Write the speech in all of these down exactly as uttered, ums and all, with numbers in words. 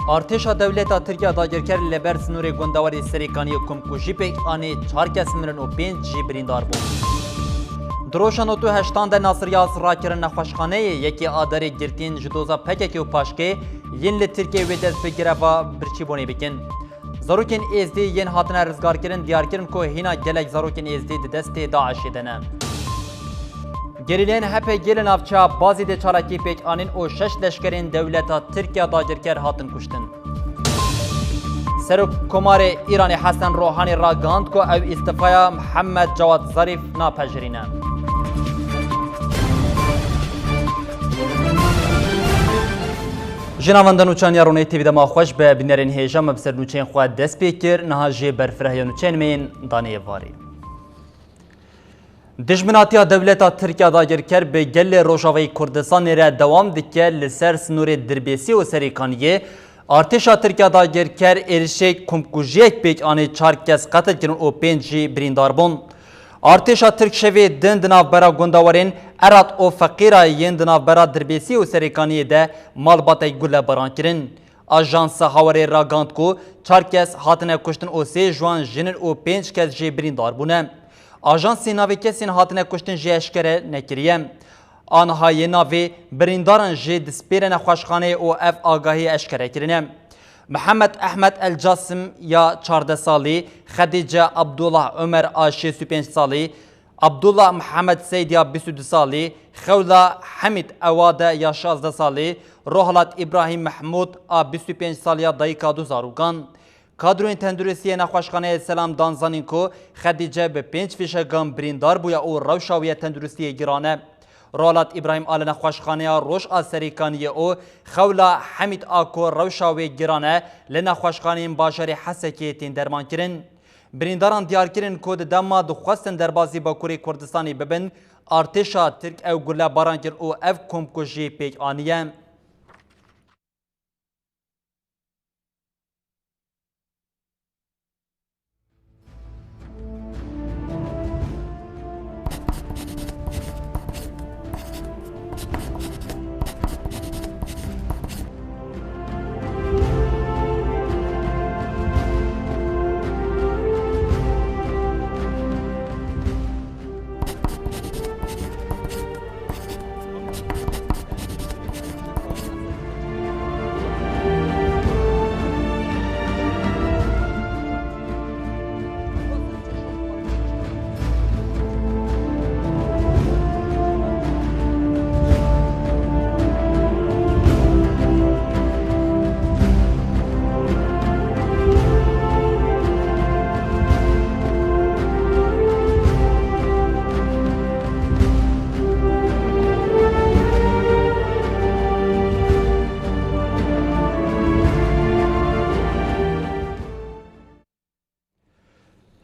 Artêşa dewleta Tirkiye dagirker li ber sînorê gundewarê Serêkaniyê komkujî pêk anî, çar kes mirin û pênc jî birîndar bûn. Di roja nod û heştan de Nasir Yaz rakirin nexweşxaneyê, yekê Adarê girtiyên ji doza P K K û paşkê yên li Tirkiyeyê wê dest bi greva birçîbûnê bikin. Zarokên Êzdî yên hatine rizgarkirin diyar kirin ku hîna gelek zarokên Êzdî di destê DAIŞê de ne. Gerîleyên H P G li navçeya Bazîdê çalakî pêk anîn û şeş leşkerên dewleta Tirkiye dagirker hatin kuştin. Serokkomarê Îranê Hesen Rohanî ragihand ku ew îstifaya Mihemed Cewad Zarîf napejirîne. Ji navenda nûçan ya Ronê T V dema xweş be, bînerên hêja me bi ser nûçeyên xwe dest pê kir, niha jê berfireh ya nûçeyên me yên danê êvarî. Dijminatiya dewleta Tirkiye dagirker bi gelê Rojavayê Kurdistanê re dewam dike. Li ser sînorê Dirbêsî û Serêkaniyê artêşa Tirkiye dagirker êrişek komkujiyek pêk anî, çar kes qetil kirin û pênc jî birîndar bûn. Artêşa Tirk şevê din di navbera gundewarên Erat û Feqîra yên di navbera Dirbêsî û Serêkaniyê de malbatek gulebaran kirin. Ajansa Hawarê ragihand ku çar kes hatine kuştin û sê ji wan jin in û pênc kes jî birîndar bûne. Ajansê navê kesên hatine kuştin jî eşkere nekiriye. Anihayê navê birîndaran jî dispêre nexweşxaneyê û ev agahî eşkere kirine. Mihemed Ehmed El Casim ya çardeh salî, Xedîce Abdullah Omer a şêst û pênc salî, Abdullah Mihemed Seyd ya bîst û du salî, Xewla Hemîd Ewade ya şazdeh salî, Rohlat Îbrahîm Mehmûd a bîst û pênc salî ya dayika du zarokan. Kadroyên tenduristiyê nexweşxaneyê Selam dan zanîn ku Xedîce bi pênc fîşekan birîndar bûye û rewşa wê ya tenduristiyê giran e. Rohlat Îbrahîm a li nexweşxaneya Roj a Serêkaniyê û Xewla Hemîd a ku rewşa wê giran e, li nexweşxaneyên bajarê Hesekê tên dermankirin. Birîndaran diyar kirin ku di dema dixwestin derbasî Bakurê Kurdistanê bibin, artêşa Tirk ew gulebaran kir û ev komkujî pêk aniye.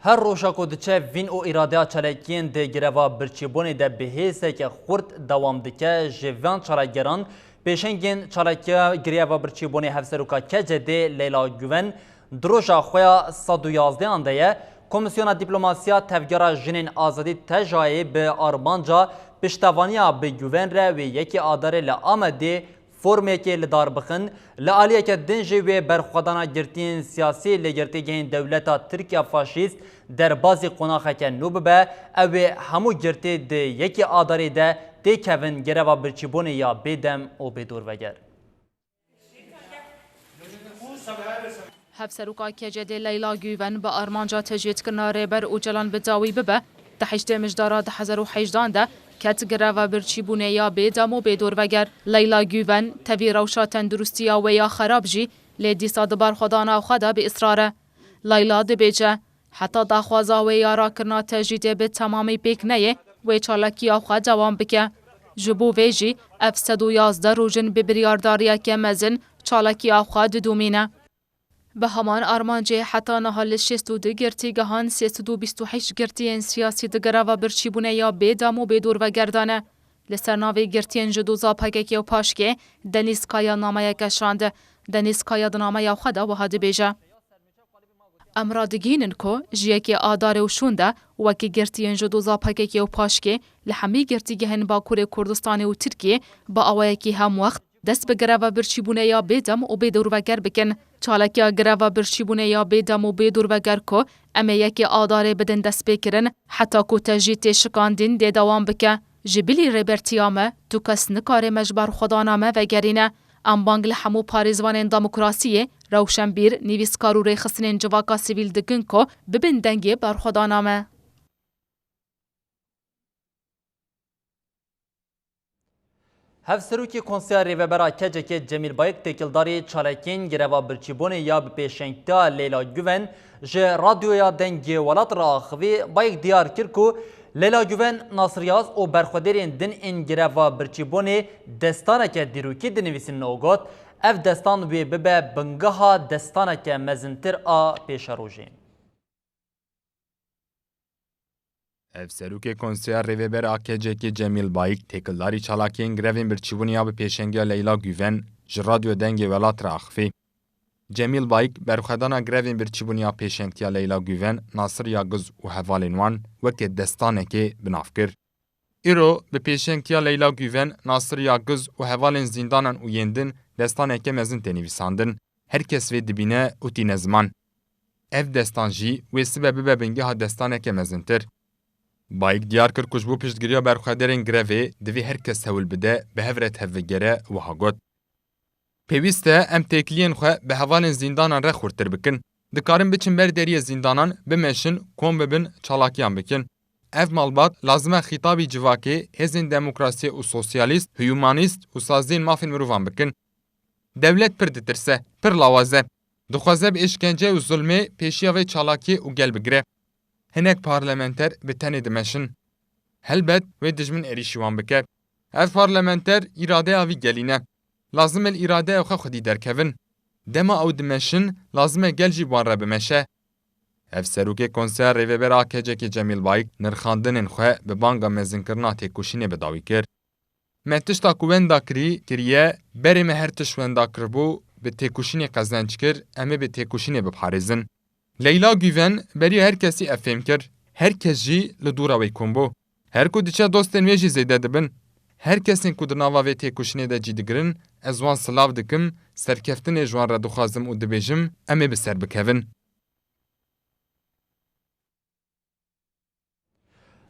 Her roja ku diçe vîn û îradeya çalakiyên di greva birçîbûnê de bi hêzeke xurt dewam dike. Ji van çalakgeran pêşengên çalakiya greva birçîbûnê Hevseroka K C D Leyla Guven di roja xwe ya sed û yazdehan de ye. Komîsyona Dîplomasiya Tevgera Jinên Azadî TJA'yê bi armanca piştevaniya bi Guven re wê yekê Adarê li Amedê formekê li dar bixin. Li aliyeke din jî wê berxwedana girtiyên siyasî li girtîgehên dewleta Tirkiya faşîst derbazî qonaxeke nû bibe. Ew ê hemû girtî di yekê Adarê de têkevin greva birçîbûnê ya bêdem û bêdorveger. Hevseroka K C D Leyla Guven bi armanca tecrîdkirina Rêber Ocalan bi dawî bibe, di heştê Mijdara du hezar û hejdehan de ket greva birçîbûnê ya bêdem û bêdorveger. Leyla Guven tevî rewşa tenduristiya wê ya xerab jî lê dîsa di berxwedana xwe de bi israr e. Leyla dibêje, heta daxwaza wê ya rakirina tecrîdê bi temamî pêk neyê, wê çalakiya xwe dewam bike. Ji bo vê jî ev sed û yazdeh rojin bi biryardariyeke mezin çalakiya xwe didomîne. Bi heman armancê heta niha li şêst û du girtîgehan sê sed û bîst û heşt girtiyên siyasî di greva birçîbûnê ya bêdam û bêdorveger de ne. Li ser navê girtiyên ji doza P K K û paşkê Denîz Kaya nameyeke şand. Denîz Kaya di nameya xwe de wiha dibêje, Em radigihînin ku ji yekê Adarê û şûn de wekî girtiyên ji doza P K K û paşkê li hemî girtîgehên Bakurê Kurdistanê û Tirkiyê bi awayekî hemwext dest bi greva birçîbûnê ya bêdem û bêdorveger bikin. Çalakiya greva birçîbûnê ya bêdem û bêdorveger ku em ê yekê Adarê bidin destpêkirin, heta ku te jî tê şikandin dê dewam bike. Ji bilî rêbertiya me, tu kes nikare me ji berxwedana me vegerîne. Em bang li hemû parêzvanên demokrasiyê, rewşenbîr, nivîskar û rêxistinên civaka sivîl dikin ku bibin dengê berxwedana me. Hevserokê Konseya Rêvebera K C K Cemîl Bayik têkildarî çalakiyên greva birçîbûnê ya bi pêşengtiya Leyla Guven ji Radyoya Dengê Welat re axivî. Bayik diyar kir ku Leyla Guven, Nasir Yaz û berxwedêrên din ên greva birçîbûnê destaneke dîrokî dinivîsînin û got, ev destan wê bibe bingeha destaneke mezintir a pêşerojê. Ev serokê Konseya Rêvebera K C K Cemîl Bayik têkildarî çalakiyên grevên birçîbûnê ya bi pêşengiya Leyla Guven ji Radyo Dengê Welat re axivî. Cemîl Bayik berxwedana grevên birçîbûnê ya pêşengtiya Leyla Guven, Nasir Yagiz û hevalên wan weke destanekê bi nav kir. Îro bi pêşengtiya Leyla Guven, Nasir Yagiz û hevalên zîndanan û yên din destaneke mezin tê nivîsandin. Her kes vê dibîne û tîne ziman. Ev destan jî wê sibe bibe bingeha destaneke mezintir. Bayik diyar kir ku ji bo piştgiriya berxwedêrên grevê divê her kes hewl bide, bi hev re tevbigere, wiha got, pêwîst e em têkiliyên xwe bi hevalên zîndanan re xurttir bikin. Dikarin biçin ber deriyê zîndanan, bimeşin, kom bibin, çalakiyan bikin. Ev malbat lazim e xîtabî civakê, hêzên demokrasiyê û sosyalîst, humanîst û saziyên mafên mirovan bikin. Dewlet pir ditirse, pir lawaz e. Dixwaze bi îşkence û zulmê pêşiya vê çalakiyê û gel bigire. Hinek parlamenter bi tenê dimeşin. Helbet wê dijmin êrîşî wan bike. Ev parlamenter îradeya vî gelî ne. Lazim e li îradeya xwe xwedî derkevin. Dema ew dimeşin, lazim e gel jî bi wan re bimeşe. Ev serokê Konseya Rêvebera A K C K Cemîl Bayik nirxandinên xwe bi banga mezinkirina têkoşînê bi dawî kir. Me tişta ku wenda kirî, kiriye, berê me her tişt wenda kiribû, bi têkoşînê qezenc kir, em ê bi têkoşînê biparêzin. Leyla Guven beriya her kesî ev fêm kir. Her kes jî li dora wê kom bû. Her ku diçe dostên wê jî zêde dibin. Her kesên ku di nava vê têkoşînê de cî digirin, ez wan silav dikim, serkeftinê ji wan re dixwazim û dibêjim, em ê bi ser bikevin.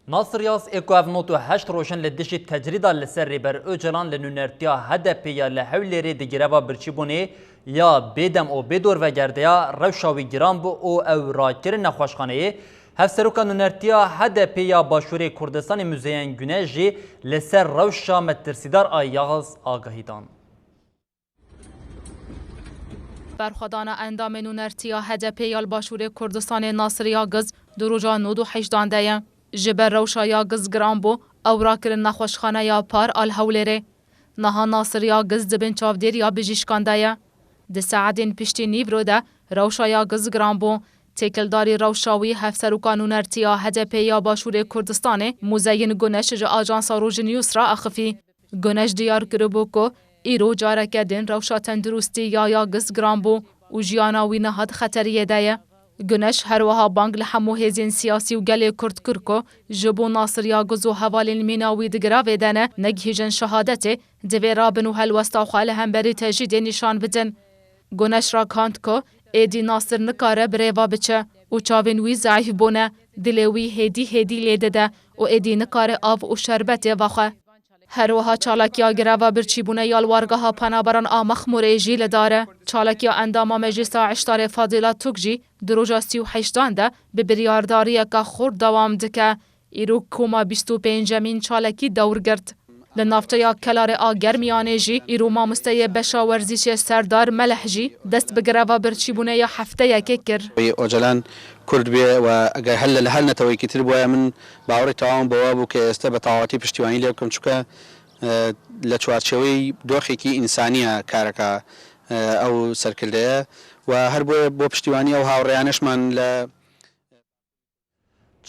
Nasir Yaz ê ku ev nod û heşt roj in li dijî tecrîda li ser Rêber Ocalan li nûnertiya H D P ya li Hewlêrê di greva birçîbûnê ya bêdem û bê dorveger de ya, rewşa wî giran bû û ew rakirin nexweşxaneyê. Hevseroka nûnertiya H D P ya Başûrê Kurdistanê Muzeyyen Guneş jî li ser rewşa metirsîdar a Yaz agahî dan. Berxwedana endamê nûnertiya H D P ya li Başûrê Kurdistanê Nasir Yagiz di roja nod û heştan de ye. Ji ber rewşa Yagiz giran bû, ew rakirin nexweşxaneya Par a li Hewlêrê. Niha Nasir Yagiz di bin çavdêriya bijîşkan de ye. Di saetên piştî nîvro de rewşa Yagiz giran bû. Têkildarî rewşa wî Hevseroka Nûnertiya H D P ya Başûrê Kurdistanê Muzeyyin Guneş ji Ajansa Rojnews re axifî. Guneş diyar kiribû ku îro careke din rewşa tenduristî ya Yagiz giran bû û jiyana wî niha di xeteriyê de ye. Guneş her wiha bang li hemû hêzên siyasî û gelê Kurd kir ku ji bo Nasir Yagiz û hevalên mîna wî di giravê de ne, negihîjin şehadetê, divê rabin û helwesta xwe li hemberî tecrîdê nîşan bidin. Guneş ragihand ku êdî Nasir nikare bi rêva biçe û çavên wî zeîf bûne, dilê wî hêdî hêdî lê dide û êdî nikare av û şerbetê vexwe. Her wiha çalakiya greva birçîbûne ya li wargeha penaberan a Mexmûrê jî li dar e. Çalakiya endama Meclîsa Îştarê Fadîla Tuk jî di roja sî û heştan de bi biryardariyeke xurt dewam dike. Îro koma bîst û pêncemîn çalakî dewr girt. Li navçeya Kelarê a Germiyanê jî îro mamosteyê beşa werzîşê Serdar Melih jî dest bi greva birçîbûnê ya hefteyekê kir. Ocalan Kurd bê و ئەگەر هەر لە هەر نەتەوەیەکی تر بوایە من باوەڕی تەواوم بەوە بوو کە ئێستا بە تەواوەتی پشتیوانی لێ بکەم، چونکە، ئە، لە چوارچێوەی دۆخێکی ئینسانیە کارەکە، ئە، ئەو سەرکردەیە و هەر بۆیە بۆ پشتیوانی ئەو هاوڕێیانەشمان لە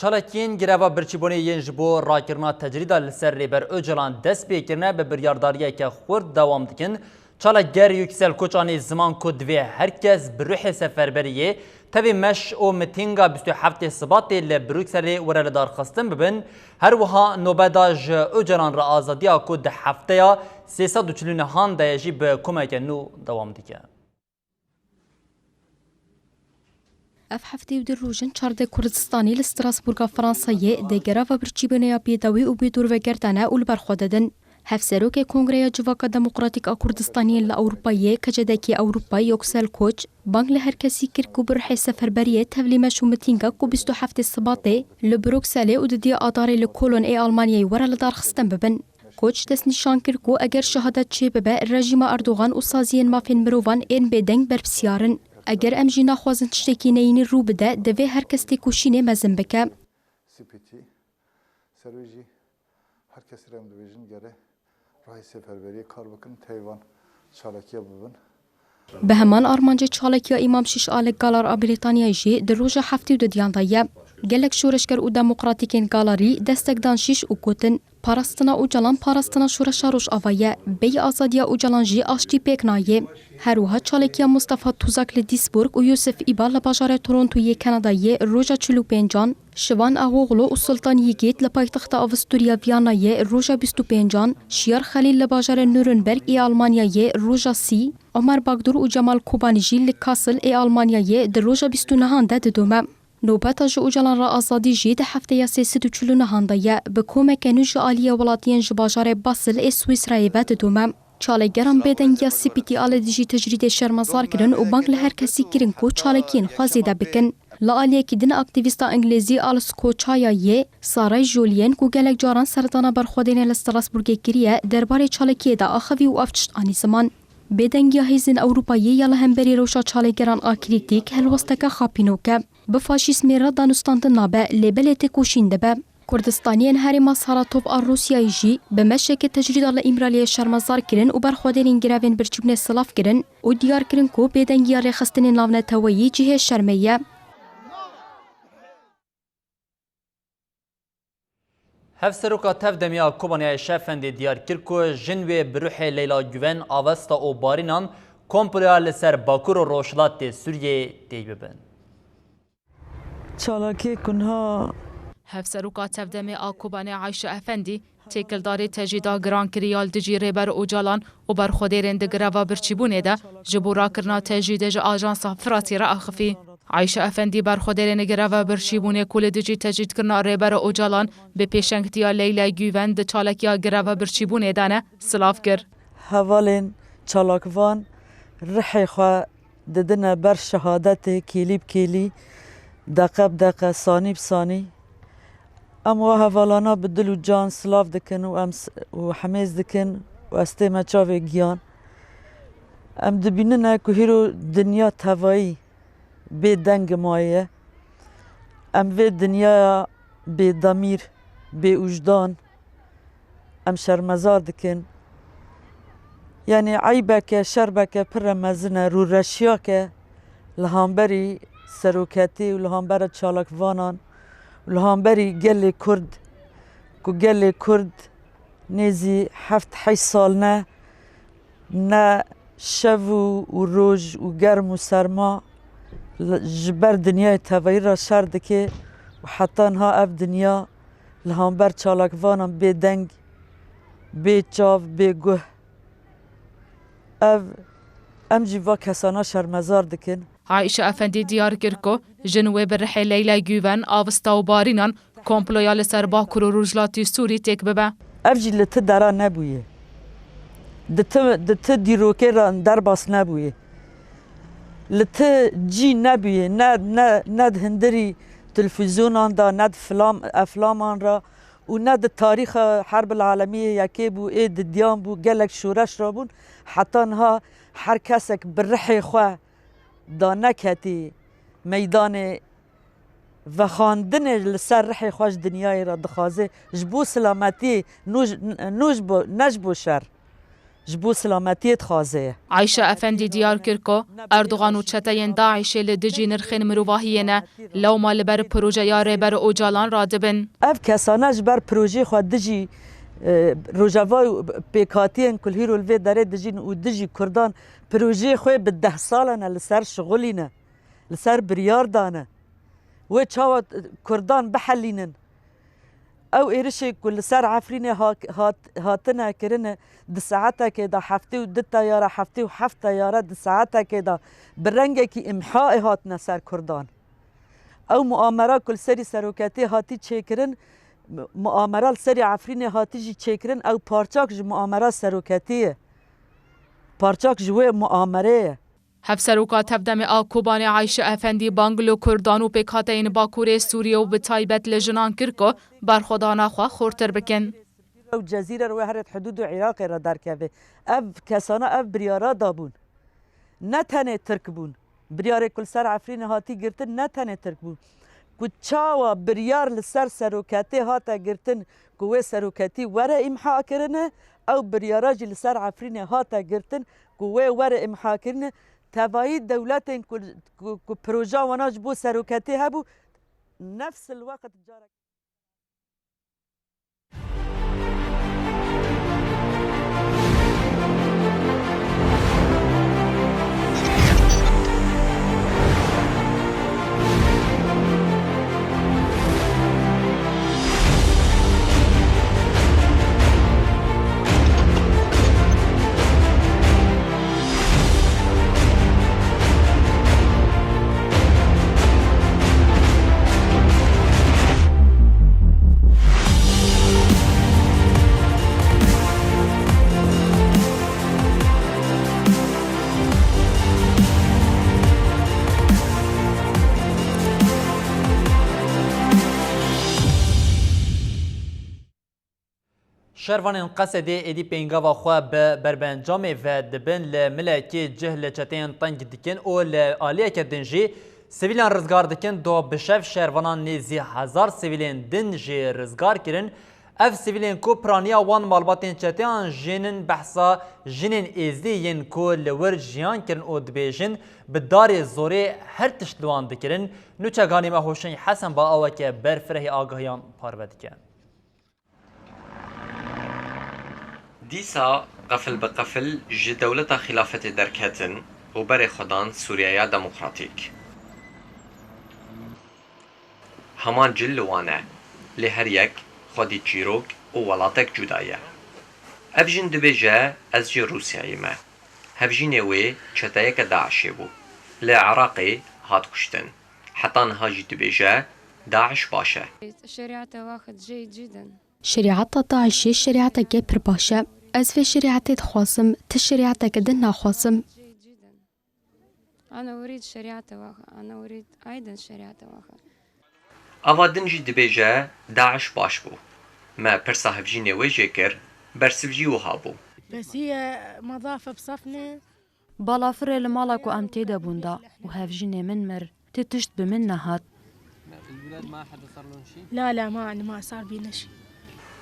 Çalakiyên greva birçîbûnê yên ji bo rakirina tecrîda li ser Rêber Ocalan dest pê kirine bi biryardariyeke xurt dewam dikin. Çalakger Yüksel Koç anî ziman ku divê her kes bi ruhê seferberiyê tevî meş û mitînga bîst û heftê Sibatê li Brukselê were lidarxistin bibin. Her wiha nobeta ji Ocalan re azadiya ku di hefteya sê sed û çil û nehan de ye jî bi komeke nû dewam dike. Ev heftê û du roj in çardeh Kurdistanî li Strasbourga Fransayê di greva birçîbûnê ya bêdawî û bêdor vegertane û li ber xwe didin. Hevserokê Kongreya Civaka Demokratîk a Kurdistaniyên li Ewropayê, K C D K Ewropa, Yüksel Koç, bang li her kesî kir ku bi ruhê seferberiyê tevlî meş û mitînga ku bîst û heftê Sibatê li Brukselê û di duyê Adarê li Kolon ê Almanyayê were lidarxistin bibin. Koç destnîşan kir ku eger şehadet çêbibe, rejîma Erdogan û saziyên mafên mirovan ên bêdeng berpirsiyar in. Eger em jî naxwazin tiştekî neyînî rû bide, divê her kes têkoşînê mezin bike. C P T, ser wê jî her kesî re em dibêjin gere rahî seferberiyê kar bikin, tevî van çalakiya bibin. Bi heman armancê çalakiya Îmam Şîş a li Galar a Brîtanyayê jî di roja heftê û dudiyan de ye. Gelek şoreşger û demokratîkên Galarî destek dan Şîş û gotin, parastina Ocalan parastina şoreşa Rojava ye. Bêyî azadiya Ocalan jî aştî pêk nayê. Her wiha çalakiya Mustafa Tuzak li Duisburg û Yusuf Îbal li bajarê Torontoyê Kanadayê roja çil û pêncan, Şivan Ahoğlu û Sultan Yigit li paytexta Avusturya Viyanayê roja bîst û pêncan, Şiyar Xelîl li bajarê Nuremberg ê Almanyayê roja sî, Omer Bagdur û Cemal Kobanî jî li Kassel ê Almanyayê di roja bîst û nehan de didome. Nobeta ji Ocalan re azadî jî di hefteya sê sed û çil û nehan de ye, bi komeke nû ji aliyê welatiyên ji bajarê Basel ê Swîsrayê ve didome. Çalakgeran bêdengiya C P T a li dijî tecrîdê şermezar kirin û bang li her kesî kirin ku çalakiyên xwe zêde bikin. Li aliyekî din aktîvîsta Îngilîzî a li Skoçayayê, Saray Jolien ku gelek caran serdana berxwedêrên li Strasbourgê kiriye, derbarê çalakiyê de axivî û ev tişt anî ziman. Bêdengiya hêzên Ewropayê ya li hemberî rewşa çalakgeran a krîtîk helwesteke xapînok e. Bi faşîzmê re danûstandin nabe, lê belê têkoşîn dibe. Kurdistaniyên herêma Saratov a Rûsyayê jî bi meşeke tecrîda li Îmraliyê şermezar kirin û berxwedêrên grevên birçîbûnê silav kirin û diyar kirin ku bêdengiya rêxistinên navneteweyî cihê şermê ye. Hevseroka Tevdemê ya Kobanê Ayşe Efendî diyar kir ku jin wê bi ruhê Leyla Güven, Avesta û Barînan komploya li ser Bakur û Rojhilatê Sûriyeyê têk bibin. Çalakiyê ku niha Hevseroka Tevdemê a Kobanê Ayşe Efendî têkildarî tecrîda girankirî ya li dijî Rêber Ocalan û berxwedêrên di greva birçîbûnê de ji bo rakirina tecrîdê ji Ajansa Firatî re axifî. Ayşe Efendî berxwedêrên greva birçîbûnê ku li dijî tecrîdkirina Rêber Ocalan bi pêşengtiya Leyla Güven di çalakiya greva birçîbûnê de ne, silav kir. Hevalên çalakvan rihê xwe didine ber şehadetê kêlî bi kêlî, deqe bi deqe, sanî bi sanî. Em wa hevalana bi dil û can silav dikin û em s-, û hemêz dikin û ez tême çavê giyan. Em dibînine ku hîro dinya tevayî bê deng maye. Em vê dinyaya bê demîr, bê ûjdan, em şermezar dikin. Yanî eybeke, şerbeke pir re mezin e, rûreşiyake li hamberî seroketî û li hambere çalakvanan û li hamberî gelê Kurd, ku gelê Kurd nêzî heft heşt sal ne, ne şev û, û roj û germ û serma li, ji ber dinyayê tevayî re şer dike û heta niha ev dinya li hamber çalakvanan bê deng, bê çav, bê guh. Ev, em jî va kesana şermezar dikin. Ayşe Efendî diyar kir ku jin wê bi rihê Leyla Güven, Avesta û Barînan komploya li ser Bakur û Rojhilatê Sûrî têk bibe. Ev jî li ti dera nebûye. Di ti, di ti dîrokê re derbas nebûye. Li ti cî nebûye. Ne, ne, ne di hundirî televîzyonan de, ne di filam, eflaman re û ne di tarîxa Herbil Alemiyê Yekê bû, ê di diyan bû, gelek şoreş rabûn. Heta niha her kesek bi rihê xwe da neketî meydanê vexandinê li ser rihê xwe ji dinyayê re dixwaze, ji bo silametiyê, nû ji, nû ji bo, ne ji bo şer, ji bo silametiyê dixwaze ye. Ayşe Efendî diyar kir ku Erdogan û çeteyên DAIŞê li dijî nirxên mirovahiyê ne, lewma li ber projeya Rêber Ocalan radibin. Ev kesane ji ber projeyê xwe dijî E, Rojava û pêkhatiyên ku li hîro li vê derê dijîn û dijî Kurdan projeyê xwe bi deh salan e li ser şixulîne, li ser biryar dane. Wê çawa Kurdan bihelînin? Ew êrişê ku li ser Efrînê ha-, hat-, hatine kirine, di saetekê de heftê û du teyara, heftê û heft teyara di saetekê de bi rengekî îmhaê hatine ser Kurdan. Ew muamera ku li serî seroketê hatî çêkirin, mu-, muamera li serî Efrînê hatî jî çêkirin, ew parçak ji muamera seroketî ye. Parçak ji wê muamerê ye. Hevseroka Tevdemê a Kobanê Ayşe Efendî bang li Kurdan û pêkhateyên Bakurê Sûriyê û bi taybet li jinan kir ku berxwedana xwe xurtir bikin. Ew Cezîre re wê herêt hidûd û Iraqê re derkeve. Ev kesana ev biryara dabûn. Ne tenê Tirk bûn. Biryarê ku li ser Efrînê hatî girtin ne tenê Tirk bûn. Ku çawa biryar li ser seroketê hate girtin ku wê seroketî were îmha kirine, ew biryara jî li ser Efrînê hate girtin ku wê were îmha kirine. Tevayî dewletên ku, ku, ku proja wana ji bo seroketê hebû, nefs il weqt carek Şervanên Qesedê êdî pêngava xwe bi berbencamê ve dibin, li milekê cih li çeteyên teng dikin û li aliyeke din jî sivîlan rizgar dikin. Do bi şev şervanan nêzî hezar sivîlên din jî rizgar kirin. Ev sivîlên ku piraniya wan malbatên çeteyan jênin behsa jinên êzdî yên ku li wir jiyan kirin û dibêjin bi darê zorê her tişt li wan dikirin. Nûçeganê me Hoşeng Hesen ba aweke berfirehî agahiyan parve dike. Dîsa qefil bi qefil ji dewleta xîlafetê derketin û berê xwe dan Sûriyeya Demokratîk. Heman cil li wan e, lê her yek xwedî çîrok û welatek cuda ye. Ev jin dibêje, ez ji Rûsyayê me. Hevjînê wê çeteyeke DAIŞê bû. Li Iraqê hat kuştin. Heta niha jî dibêje, DAIŞ baş e. شريعة واخد جيد جدا. Şerîeta DAIŞê şerîeteke pir baş e. Ez vê şerîetê dixwazim, ti şerîeteke din naxwazim. أنا أريد شريعة واخد، أنا أريد أيضا شريعة واخد. Ava din jî dibêje, DAIŞ baş bû. Me pirsa hevjînê wê jê kir, bersiv jî wiha bû. بس هي مضافة بصفنة. Balafirê li mala ku em tê de bûn da û hevjînê min mir, ti tişt bi min nehat. لا، لا، ما عندي، ما صار بينا شيء.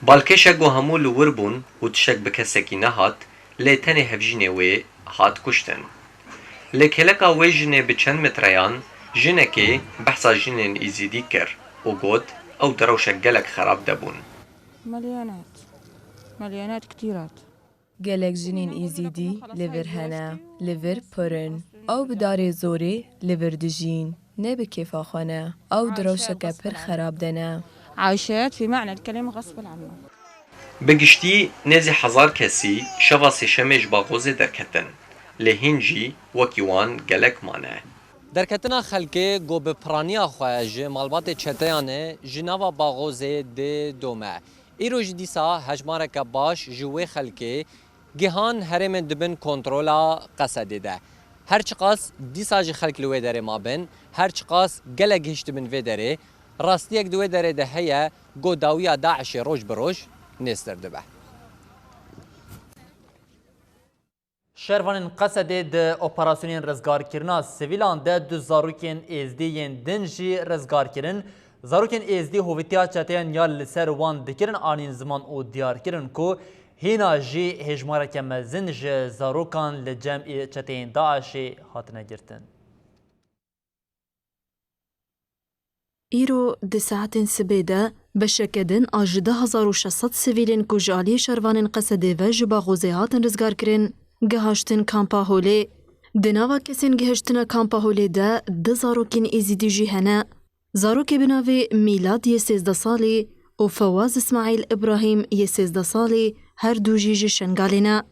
Balkêş e ku hemû li wir bûn û tiştek bi kesekî nehat, lê tenê hevjînê wê hat kuştin. Li kêleka wê jinê bi çend metreyan, jinekê behsa jinên Îzîdî kir û got, ew di rewşek gelek xerab de bûn. مليونات، مليونات كتيرات. Gelek jinên Îzîdî li vir hene, li vir pir in. Ew bi darê zorê li vir dijîn. Ne bi kêfa xwe ne. Ew di rewşeke pir xerab de ne. عايشات في معنى الكلمة غصب عنه. Bi giştî nêzî hezar kesî şeva sêşemê ji Baxozê derketin. Lê hîn jî wekî wan gelek mane. Derketina xelkê ku bi piraniya xwe ji malbatê çeteyan e, ji nava Baxozê didome. Îro jî dîsa hejmareke baş ji wê xelkê gihan herêmên di bin kontrola Qesedê de. Her çiqas dîsa jî xelk li wê derê mabin, her çiqas gelek gihiştibin vê derê, rastiyek di wê derê de heye ku dawiya DAIŞê roj bi roj nêztir dibe. Şervanên Qesedê di operasyonên rizgarkirina sivîlan de du zarokên êzdî yên din jî rizgar kirin. Zarokên êzdî hovîtiya çeteyan ya li ser wan dikirin anîn ziman û diyar kirin ku hîna jî hêjmareke mezin ji zarokan li cem ê çeteyên DAIŞê hatine girtin. Îro di saetên sibê de beşeke din a ji du hezar û şeş sed sivîlên ku ji aliyê şervanên Qesedê ve ji Baxozê hatin rizgarkirin, gihaştin kampa Holê. Di nava kesên gihiştine kampa Holê de du zarokên Êzidî jî hene. Zarokê bi navê Mîlad yê sêzdeh salî û Fewaz Îsmaîl Îbrahîm yê sêzdeh salî her du jî ji Şengalê ne.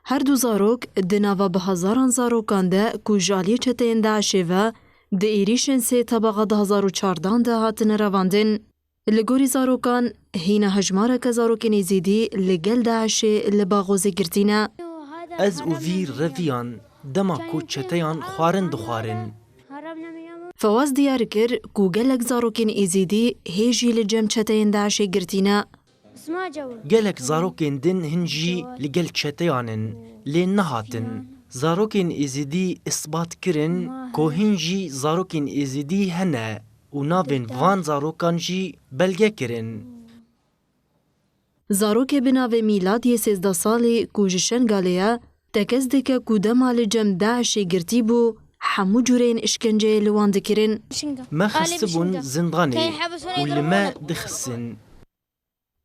Her du zarok di nava bi hezaran zarokan de ku ji aliyê çeteyên DAIŞê ve di êrîşên sê Tebaxa du hezar û çardan de hatine revandin. Li gorî zarokan, hîna hejmareke zarokên Êzîdî li gel DAIŞê li Baxozê girtî ne. Ez û vî reviyan dema ku çeteyan xwarin dixwarin. Fewaz diyar kir ku gelek zarokên Êzîdî hê jî li cem çeteyên DAIŞê girtî ne. Gelek zarokên din hin jî li gel çeteyan in, lê nehatin. Zarokên Êzidî isbat kirin ku hin jî zarokên Êzidî hene û navên van zarokan jî belge kirin. Zarokê bi navê Mîlad yê sêzdeh salî ku ji Şengalê ye, tekez dike ku dema li cem DAIŞê girtî bû, hemû cûreyên îşkenceyê li wan dikirin. Me xistibûn zindanê û li me dixistin.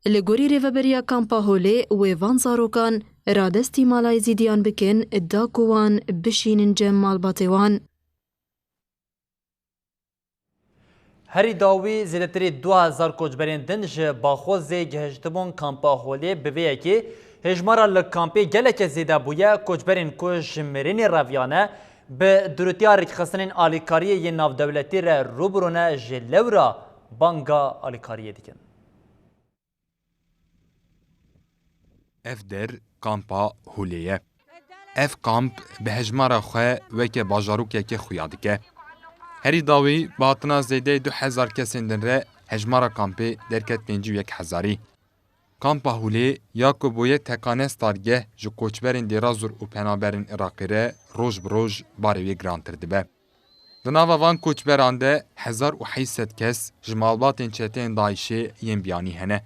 Li gorî rêveberiya kampa Holê, wê van zarokan radestî mala Êzîdiyan bikin, da ku wan bişînin cem malbatê wan. Herî dawî zêdetirî du hezar koçberên din ji Baxozê gihiştibûn kampa Holê. Bi vê yekê hêjmara li kampê gelekê zêde bûye. Koçberên ku ji mêrînê reviyane, bi durûtiya rêkxistinên alîkariyê yên navdewletî re rû bi rû ne, ji lewra banga alîkariyê dikin. Ev der kampa Holê ye. Ev kamp bi hejmara xwe weke bajarokeke xuya dike. Herî dawî bi hatina zêdeyê du hezar kesên din re hejmara kampê derket pêncî û yek hezarî. Kampa Holê ya ku bûye tekane stargeh ji koçberên Dêrazor û penaberên Iraqê re roj bi roj barê wê girantir dibe. Di nava van koçberan de hezar û heyt sed kes ji malbatên çeteyên DAIŞê yên biyanî hene.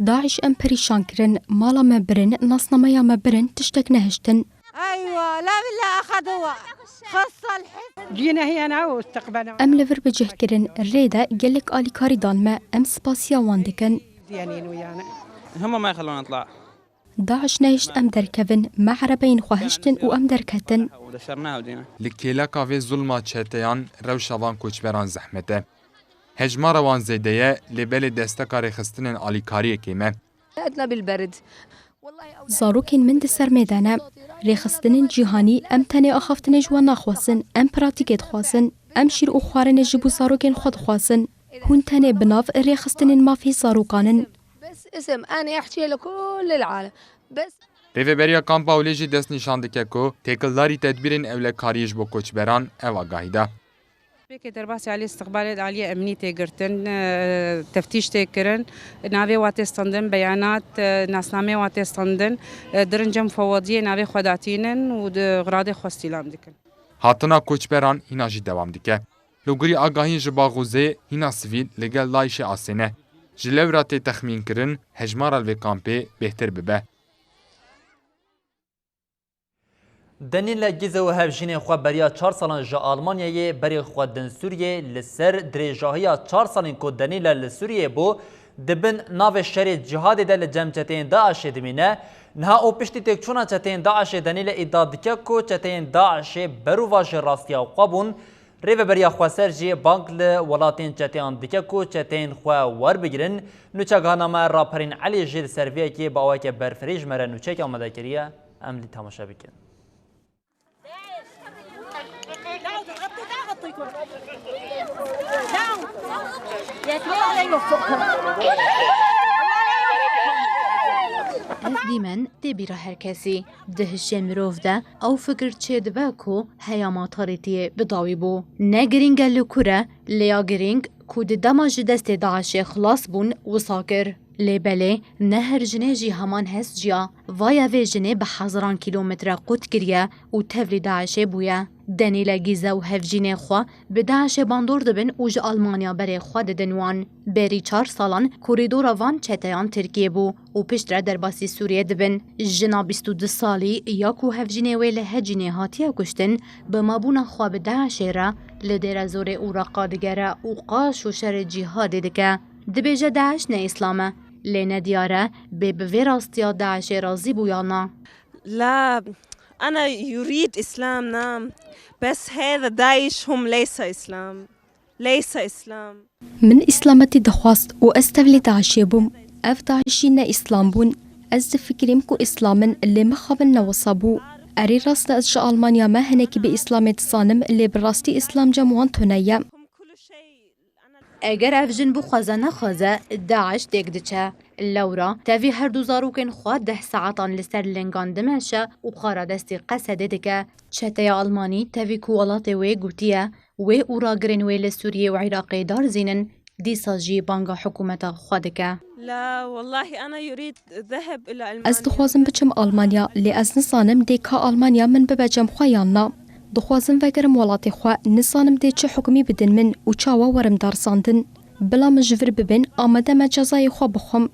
DAIŞ em perîşan kirin, mala me birin, nasnameya me birin, tiştek nehiştin. Em li vir bi cih kirin, rê de gelek alîkarî dan me, em spasiya wan dikin. Hema ma yexelûna nitla. DAIŞ nehişt em derkevin, me erebeyên xwe hiştin û em derketin. Li kêleka vê zulma çeteyan rewşa van koçberan zehmet e. Hejmara wan zêde ye, lê belê desteka rêxistinên alîkariyê kêm e. Zarokên min di ser mêde ne. Rêxistinên cîhanî, em tenê axaftinê ji wan naxwazin, em pratîkê dixwazin. Em şîr û xwarinê ji bo zarokên xwe dixwazin. Hûn tenê bi nav rêxistinên mafê zarokan in. Rêveberiya Kampa Holê jî destnîşan dike ku têkildarî tedbîrên ewlekariyê ji bo koçberan ev agahî da. Pêkê derbasî alî îstiqbalê di aliyê emnî tê girtin, e, teftîş tê kirin, navê wa tê standin, beyanat, e, nasnamê wa tê standin, e, dirin cem fewadiyê navê xwe datînin û di xiradê xwe stîlam dikin. Hatina koçberan hîna jî dewam dike. Li gorî agahiyên ji Baxûzê hîna sivîl li gel DAIŞê asê ne. Ji lewra tê texmînkirin hejmara li vê kampê bêhtir bibe. Denîle Gîze û hevjînên xwe beriya çar salan ji Almanyayê berê xwe din Sûriyê. Li ser dirêjahiya çar salên ku Denîle li Sûriyê bû, di bin navê şerê cîhadê de li cem çeteyên DAIŞê dimîne. Niha û piştî têkçûna çeteyên DAIŞê Denîle îdia dike ku çeteyên DAIŞê berovajê rastiya xwe bûn. Rêveberiya Xweser jî bang li welatên çeteyan dike ku çeteyên xwe werbigirin. Nûçegihana me Raperîn Elî jî li ser vê yekê bi awayeke berfireh ji me re nûçeyek amade kiriye. Em lê temaşe bikin. Ev dîmen tê bîra her kesî. Di hişê mirov de ew fikir çêdibe ku heya matarîtiyê bi dawî bû. Ne girîng e li ku re, lê ya girîng ku di dema ji destê DAIŞê xilas bûn, wisa kir. Lê belê, ne her jinê jî heman hest ciya. Vaya vê jinê bi hezaran kîlometre qut kiriye û tevlî DAIŞê bûye. Denîle Gîze û hevjînê xwe bi DAIŞê bandor dibin û ji Almanya berê xwe didin wan. Berî çar salan korîdora van çeteyan Tirkiyê bû û piştre derbasî Sûriyê dibin. Jina bîst û du salî ya ku hevjînê wê li Hecînê hatiye kuştin, bi mabûna xwe bi DAIŞê re Li Dêrezorê û Reqa digere û qaş û şerê cîhadê dike. Dibêje DAIŞ ne Îslam e, lê ne diyar e bê bi vê rastiya DAIŞê razî bû yan na. لا، أنا يريد إسلام، نعم، بس هذا داعش هم ليس إسلام، ليس إسلام. Min îslametî dixwast û ez tevlî DAIŞê bûm. Ev DAIŞî ne Îslam bûn. Ez difikirîm ku Îslam in, lê mixabin ne wisa bû. Erê rast e, ez ji Almanya me, hinekî bi Îslamê dizanim, lê bi rastî Îslam cem wan tune ye. Eger ev jin bixwaze nexwaze, DAIŞ têk diçe. Lewra tevî her du zarokên xwe deh saetan li ser lingan dimeşe û xwe radestî Qesedê dike. Çeteya Almanî tevî ku welatê wê gotiye wê û ragirên wê li Sûriyê û Iraqê darizînin, dîsa jî banga hikûmeta xwe dike. لا، والله أنا يريد ذهب إلى ألمانيا. Ez dixwazim biçim Almanya, lê ez nizanim dê ka Almanya min bibe cem xwe yan na. Dixwazim vegerim welatê xwe, nizanim dê çi hukmî bidin min û çawa werim darizandin. Bila min ji vir bibin, amade me cezayê xwe bixwim.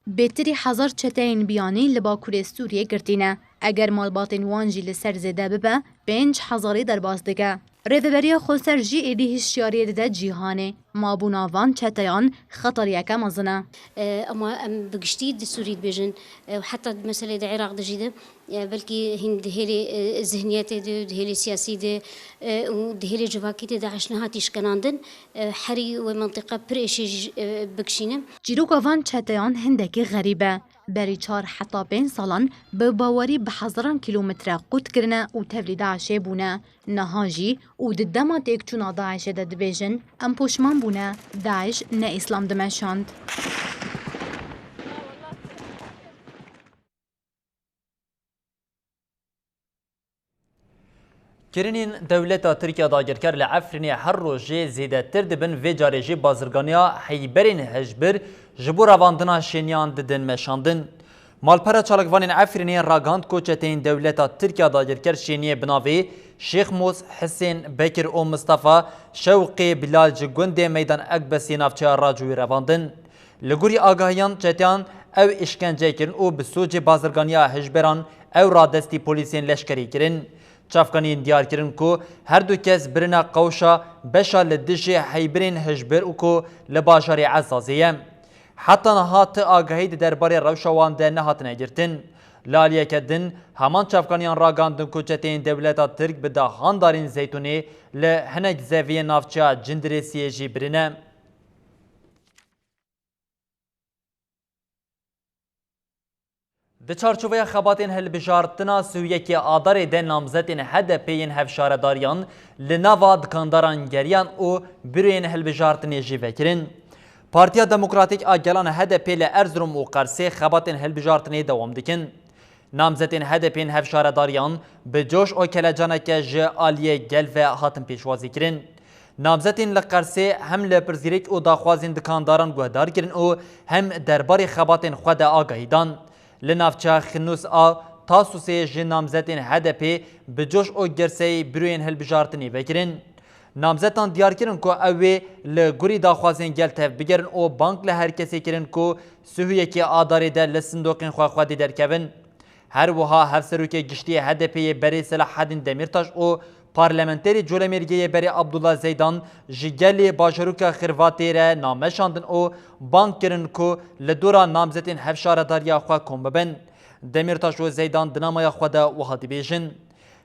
Bêtirî hezar çeteyên biyanî li bakurê Sûriyê girtî ne. Eger malbatên wan jî li ser zêde bibe, pênc hezarî derbas dike. Rêveberiya Xweser jî êdî hişyariyê dide cîhanê. Mabûna van çeteyan xeteriyeke mezin e. E, ama em bi giştî di Sûrî dibêjin, e, û heta di meselê di Iraq de jî de, e, belkî hîn di hêlê, e, zihniyetê de, di hêlê siyasî de, e, û di hêlê civakî de DAIŞ nehatî şkenandin, e, herî wê mentiqe pir êşî jî, e, bikişîne. Çîroka van çeteyan hindekî xerîb e. Berî çar heta pênc salan bi bawerî bi hezaran kîlometre qut kirine û tevlî DAIŞê bûne. Niha jî û di dema têkçûna DAIŞê de dibêjin, em poşman bûne, DAIŞ ne Îslam dimeşand. Kirinên dewleta Tirkiya dagirker li Efrînê her rojê zêdetir dibin, vê carê jî bazirganiya heyberên hişbir ji bo revandina şêniyan didin meşandin. Malpera çalakvanên Efrînê ragihand ku çeteyên dewleta Tirkiya dagirker şêniyê bi navê Şêx Mos, Hisên, Bekir û Mistefa Şewqê Bilal ji gundê Meydan Ekbesê navçeya Racûyê revandin. Li gorî agahiyan çeteyan ew îşkence kirin û bi sûcê bazirganiya hişberan ew radestî polîsên leşkerî kirin. Çavkaniyên diyar kirin ku her du kes birine qewşa beşa li dijî heybirên hişbir û ku li bajarê Ezazê ye. Heta niha ti agahî di derbarê rewşa wan de nehatine girtin. Li aliyeke din, heman çavkaniyan ragandin ku çeteyên dewleta Tirk bi dehan darên zeytûnê li hinek zeviyên navçeya Cindirêsiyê jî birine. Di çarçoveya xebatên hilbijartina sî û yekê Adarê de namzetên H D P yên hevşaredariyan li nava dikandaran geriyan û büroyên hilbijartinê jî vekirin. Partiya Demokratîk a Gelan H D P li Erzurum û Qersê xebatên hilbijartinê dewam dikin. Namzetên H D P'ên hevşaredariyan bi coş û kelecaneke ji aliyê gel ve hatin pêşwazîkirin. Namzetên li Qersê hem li pirsgirêk û daxwazên dikandaran guhdar kirin û hem derbarê xebatên xwe de agahî dan. Li navçeya Xinûs a Tasusê ji namzetên H D P bi coş û girseyê büroyên hilbijartinê vekirin. Namzetan diyar kirin ku ew ê li gorî daxwazên gel tevbigerin û bang li her kesê kirin ku sî û yekê Adarê de li sindoqên xwe xwedî derkevin. Her wiha Hevserokê Giştî yê H D P'ê berê Selahaddin Demîrtaş û Parlamenterê Colemêrgê yê berê Abdullah Zeydan ji gelê bajarûka Xirvatê re name şandin û bang kirin ku li dora namzetên hevşaredariya xwe kom bibin. Demîrtaş û Zeydan di namaya xwe de wiha dibêjin,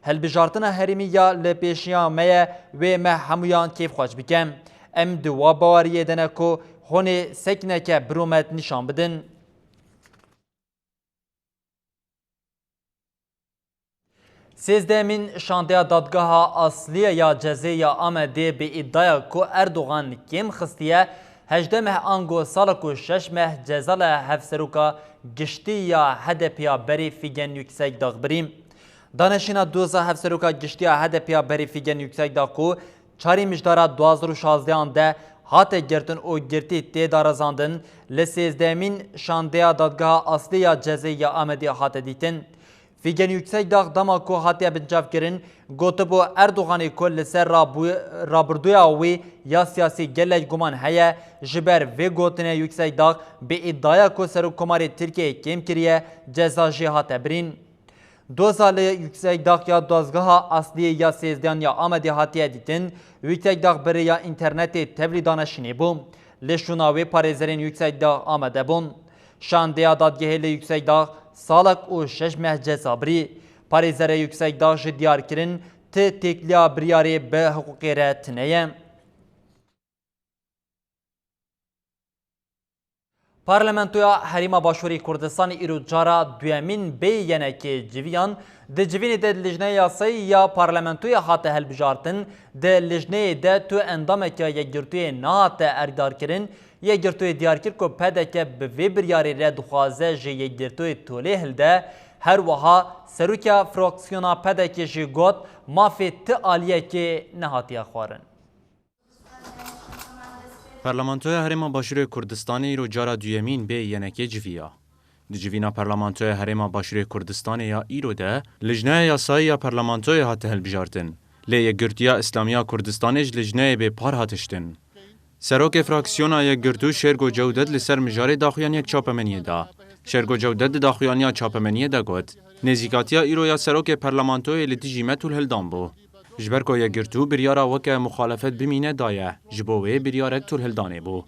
Hilbijartina herêmî ya li pêşiya me ye, wê me hemûyan kêfxweş bike. Em di wa baweriyê de ne ku honê sekneke birûmet nîşan bidin. Sêzdehemîn şandeya Dadgeha Asliye ya Cezê ya Amedê bi îdiaya ku Erdogan kêm xistiye, hejdeh meh ango sala ku şeş meh ceza li hevseroka giştî ya H D P ya berî Figen Yüksekdağ birî. Danişîna doza hevseroka giştî ya H D P ya berî Figen Yüksekdağ ku çarê Mijdara du hazar û şazdehan de hate girtin û girtî tê darizandin, li sêzdehemîn şandeya Dadgeha Aslî ya Cezê ya Amedê hate dîtin. Figen Yüksekdağ dema ku hatiye binçavkirin, gotibû Erdoganê ku li ser rabû-, rabirduya wî ya siyasî gelek guman heye, ji ber vê gotinê Yüksekdağ bi îdiaya ku Serokkomarê Tirkiyeyê kêm kiriye, ceza jê hate birîn. Doza li Yüksekdağ ya dozgeha esliyê ya sêzdehan ya Amedê hatiye dîtin, Yüksekdağ bi rêya înternetê tevlî dane şinê bû. Li şûna wê parêzerên Yüksekdağ amade bûn. Şandeya dadgehê li Yüksekdağ salek û şeş meh ceza birî. Parêzerê Yüksekdağ ji diyar kirin ti têkiliya biryarê bi hiqûqê re tune ye. Parlamentoya Herêma Başûrê Kurdistanê îro cara duyemîn bê Y N K'ê civiyan. Di civînê de lijneya yasayî ya parlamentoyê hate hilbijartin. Di lijneyê de tu endameke Yekgirtûyê nehate erkdarkirin. Yekgirtûyê diyar kir ku P D K bi vê biryarê re dixwaze ji Yekgirtûyê tolê hilde. Her wiha serokê fraksiyona P D K jî got, mafê ti aliyekê nehatiye xwarin. Parlamentoya Herêma Başûrê Kurdistanê îro cara duyemîn bê Y N K'ê civiya. Di civîna Parlamentoya Herêma Başûrê Kurdistanê ya îro de lijneya yasayî ya parlamentoyê hate hilbijartin. Lê Yekgirtûya Îslamiya Kurdistanê ji lijneyê bê par hat hiştin. Serokê fraksiyona Yekgirtû Şêrgo Cewdet li ser mijarê daxuyaniyek çapemeniyê da. Şêrgo Cewdet di daxuyaniya çapemeniyê de got, nêzîkatiya îro ya serokê parlamentoyê li dijî me tûlhildan bû. Ji ber ku Yekgirtû biryara weke muxalefet bimîne daye, ji bo wê biryarek tûlhildanê bû.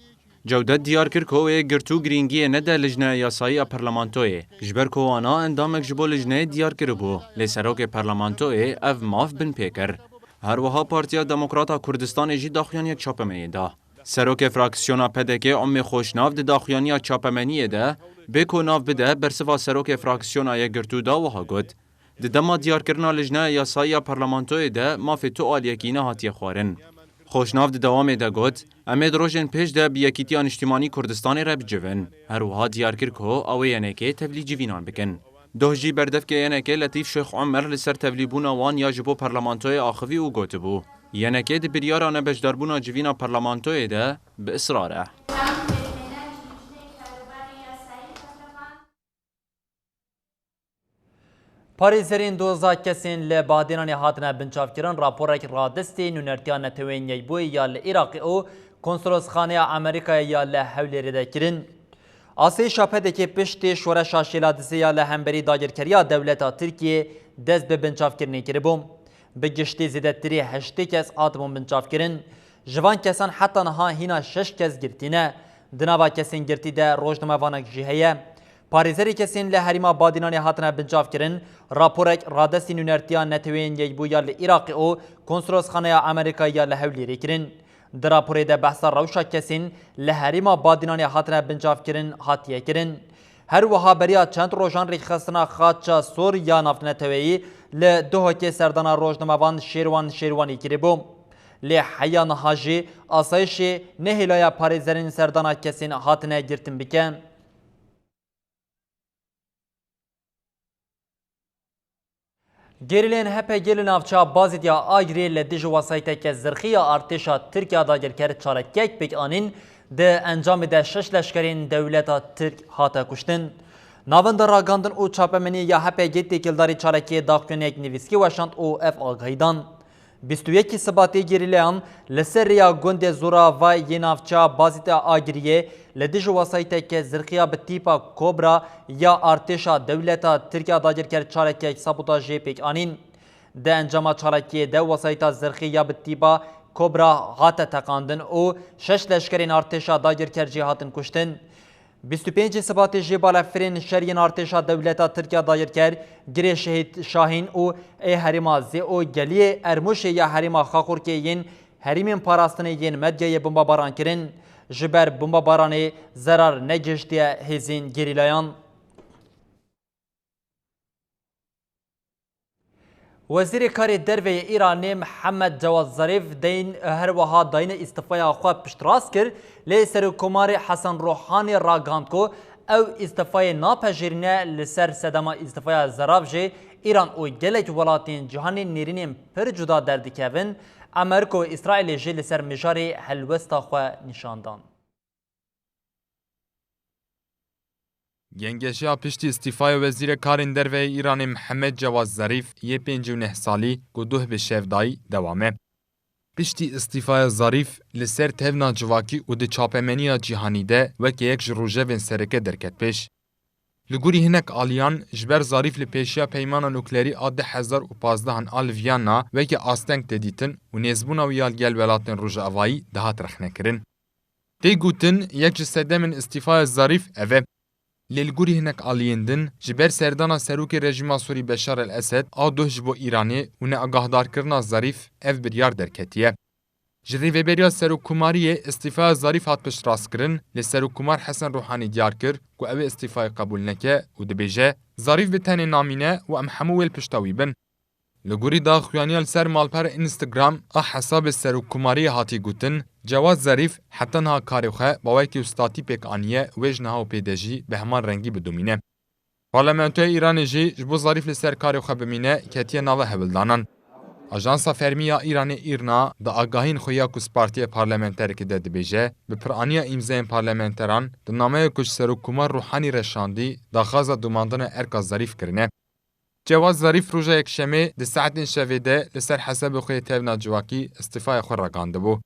Cewdet diyar kir ku Yekgirtû girîngiyê nede lijneya yasayî ya parlamentoyê, ji ber ku wana endamek ji bo lijneyê diyar kiribû, lê serokê parlamentoyê ev maf binpê kir. Her wiha Partiya Demokrata Kurdistanê jî daxuyaniyek çapemeniyê da. Serokê fraksiyona P D K Umê Xoşnav di daxuyaniya çapemeniyê de bê ku nav bide bersiva serokê fraksiyona Yekgirtû da wiha got, di dema diyarkirina lijneya yasayî ya parlamentoyê de mafê tu aliyekî nehatiye xwarin. Xoşnav di dewamê de got, em ê di rojên pêş de bi Yekîtiya Niştimanî Kurdistanê re bicivin. Her wiha diyar kir ku ew ê Y N K'ê tevlî civînan bikin. Doh jî berdevkê Y N K'ê Letîf Şêx Omer li ser tevlîbûna wan ya ji bo parlamentoyê axivî û gotibû, Y N K di biryara nebeşdarbûna civîna parlamentoyê de bi israr e. Parêzerên doza kesên li Badênanê hatine binçavkirin, raporek radestê nûnertiya Neteweyên Yekbûyî ya li Iraqê û Konsolosxaneya Amerîkayê ya li Hewlêrê de kirin. Asayîşa P D K piştî şoreşa Şêla Dizê ya li hemberî dagirkeriya dewleta Tirkiyê dest bi binçavkirinê kiribû. Bi giştî zêdetirî heştê kes hatibûn binçavkirin. Ji van kesan heta niha hîna şeş kes girtî ne. Di nava kesên girtî de rojnamevanek jî heye. Parêzerê kesên li herêma Badînanê hatine binçavkirin, raporek radestî nûnertiya Neteweyên Yekbûyî ya li Iraqê û Konsolosxaneya Amerîkayê ya li Hewlêrê kirin. Di raporê de behsa rewşa kesên li herêma Badînanê hatine binçavkirin hatiye kirin. Her wiha beriya çend rojan rêkxistina Xaça Sor ya navneteweyî li Duhokê serdana rojnamevan Şêrwan Şêrwanî kiribû. Lê heya niha jî asayişê nehêlaya parêzerên serdana kesên hatine girtin bike. Gerîlên H P G li navça Bazîd ya Agiriyê li dijî wesayîteke zirxî ya artêşa Tirk ya dagirker çalakiyek pêk anîn, di encamê de şeş leşkerên dewleta Tirk hate kuştin. Navenda ragandin û çapemeniyê ya H P G têkildarî çalakiyê daxuyaniyek nivîskî weşand û ev agahî dan. Bîst û yekî Sibatê gerîleyan li ser rêya gundê Zurava yê navça Bazîta Agiriyê li dijî wesayîteke zirxiya bi tîpa Kobra ya artêşa dewleta Tirk ya dagirker çalakiyek sabotajê pêk anîn. Di encama çalakiyê de wesayîta zirxî ya bi tîpa Kobra hate teqandin û şeş leşkerên artêşa dagirker jî hatin kuştin. Bîst û pêncê Sibatê jî balefirên şer yên artêşa dewleta Tirk ya dagirker girê Şehîd Şahîn û ê herêma Zê û geliyê Ermûşê ya herêma Xaxurkê yên herêmên parastinê yên Medyayê bombabaran kirin. Ji ber bombabaranê zerar negihiştiye hêzên gerîlayan. Wezîrê Karê Derve yê Îranê Mihemed Cewad Zarîf deyn her wiha dayînê îstîfaya xwe piştrast kir, lê Serokkomarê Hesen Ruhanî ragihand ku ew îstîfayê napejirîne, li ser sedema îstîfaya Zarîf jî Îran û gelek welatên cîhanê nêrînên pir cuda derdikevin. Amerîka û Îsraîlê jî li ser mijarê helwesta xwe nîşan dan. Gengeşiya piştî îstîfaya Wezîrê Karên Derve yê Îranê Mihemed Cewad Zarîf yê pêncî û neh salî ku duh bi şev dayî dewam e. Piştî îstîfaya Zarîf li ser tevna civakî û di çapemeniya cîhanî de weke yek ji rojevên sereke derket pêş. Li gorî hinek aliyan, ji ber Zarîf li pêşiya peymana nuklerî a du hezar û pazdeh an a li Viyana weke asteng tê dîtin û nêzbûna wî ya li gel welatên Rojavayî dihat rexnekirin. Tê gotin, yek ji sedemên îstîfaya Zarîf ev e. Lê li gorî hinek aliyên din, ji ber serdana serokê rejîma Sûrî Beşar el-Esed a doh ji bo Îranê û neagahdarkirina Zarîf ev biryar derketiye. Ji rêveberiya Serokkomariyê îstîfaya Zarîf hat piştrastkirin, lê Serokkomar Hesen Ruhanî diyar kir ku ew ê îstîfayê qebûl neke û dibêje, Zarîf bi tenê namîne û em hemû wê li pişta wî bin. Li gorî daxuyaniya li ser malpera Instagram a hesabê Serokkomariyê hatî gotin, Cewad Zarîf heta niha karê xwe bi awayekî û statî pêk aniye, wê ji niha û pê de jî bi heman rengî bidomîne. Parlamentoya Îranê jî ji bo Zarîf li ser karê xwe bimîne, ketiye nava hewildanan. Ajansa fermî ya Îranê Îrna di agahiyên xwe ya ku spartiye parlamenterekê de dibêje, bi piraniya îmzeyên parlamenteran di nameya ku ji Serokkomar Ruhanî re şandî, daxwaza domandina erka Zarîf kirine. Cewad Zarîf roja Yekşemê di saetên şevê de li ser hesabê xwe yê tevna civakî îstîfaya xwe ragihandibû.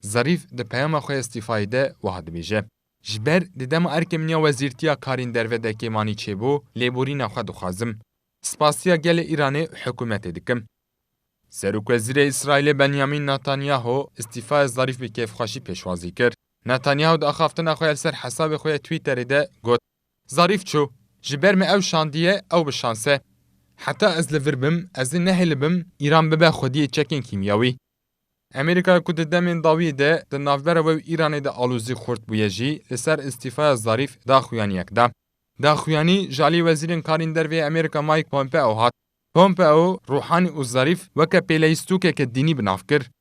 Zarîf di peyama xwe ya îstîfayê de wiha dibêje, Ji ber di dema erkê min ya wezîrtiya karên derve de kêmanî çêbû, lêborîna xwe dixwazim. Spasiya gelê Îranê û hikûmetê dikim. Serokwezîrê Îsraîlê Benyamin Netanyahu îstîfaya Zarîf bi kêfxweşî pêşwazî kir. Netanyahu di axaftina xwe ya li ser hesabê xwe ya Twitterê de got, Zarîf çû. Ji ber me ew şandiye, ew bi şans e. Heta ez li vir bim, ez ê nehêlibim Îran bibe xwediyê çekên kîmyawî. Amerîka ku di demên dawî de di navbera wê û Îranê de alozî xurt bûye jî li ser îstîfaya Zarîf daxuyaniyek da. Daxuyanî ji alî Wezîrên Karên Derve yê Amerîka Mike Pompeo hat. Pompeo, Ruhanî û Zarîf weke pêleyîstokeke dînî bi nav kir.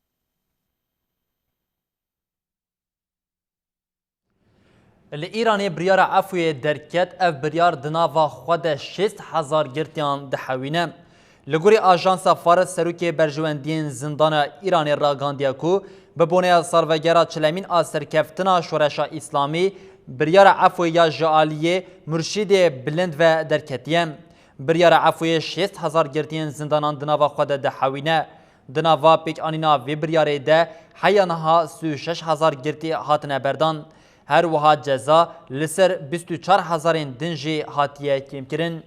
Li Îranê biryara efûyê derket, ev biryar di nava xwe de şêst hezar girtiyan dihewîne. Li gorî Ajansa Fars, serokê berjewendiyên zindana Îranê ragihandiye ku bi boneya salvegera çilemîn a serkeftina Şoreşa Îslamî, biryara efûyê ya ji aliyê murşîdê bilind ve derketiye. Biryara efûyê şêst hezar girtiyên zindanan di nava xwe de dihewîne. Di nava pêkanîna vê biryarê de heya niha sî û şeş hezar girtî hatine berdan. Her wiha ceza li ser bîst û çar hezarên din jî hatiye kêmkirin.